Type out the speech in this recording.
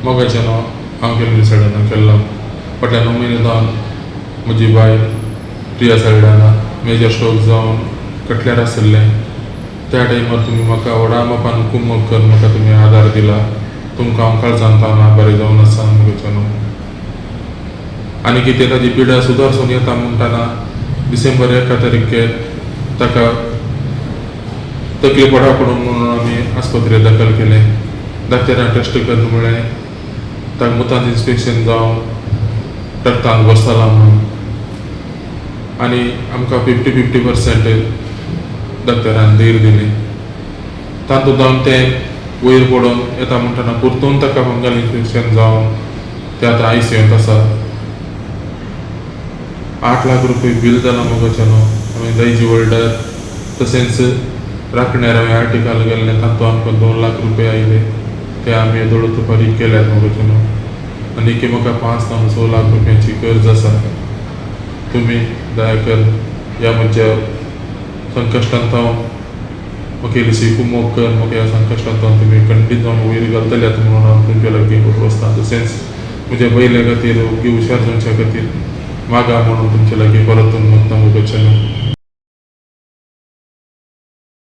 मोगाच्यान हांव केल्ली साल्डाना केल्लो. फाटल्या 9 म्हयने जावन म्हजी बायल प्रिया साल्डाना मेजर स्ट्रोक जावन कटल्यार आशिल्लें. त्या टायमार तुमी म्हाका व्हडा मापान कुमक करून म्हाका तुमी आदार दिला. तुमकां हांव काळजान तावन आभारी जावन आसा मोगाच्यान. आनी कितें ताजी पिडा सुदारसून येता म्हणटना डिसेंबर 1 तारखेर ताका तकली पडा पडून म्हणून आमी आस्पत्रेंत दाखल केलें. डॉक्टरान टेस्ट करून म्हळें ताका मुतांत इन्स्पेक्शन जावन रक्तांत बसतला म्हणून. आनी आमकां 50-50% डॉक्टरान धीर दिली. तातूंत जावन तें वयर पडून येता म्हणटना परतून ताका फंगल इन्फेक्शन जावन तें आतां आयसीयूंत आसा. 8 लाख रुपये बील जालां मोगाच्यान. हांवें दायजी वर्ल्डार तशेंच राखण्यार हांवें आर्टिकल गेल्लें, तातूंत आमकां 2 लाख रुपये आयले. ते आमी येदोळ फारीक केल्यात मोगाच्यान. आनी की म्हाका 5 जावं 6 लाख रुपयांची गरज आसा. तुमी दया कर ह्या म्हज्या संकश्टांत हांव म्हाका इल्लीशी कुमोक कर. म्हाका ह्या संकश्टांत हांव तुमी खंडीत जावन वयर घालतल्यात म्हणून हांव तुमच्या लागीं बसता. तशेंच म्हज्या बैले खातीर ओगी हुशार जावच्या खातीर मागा म्हणून तुमच्या लागीं परतून मागता मोगाच्यान.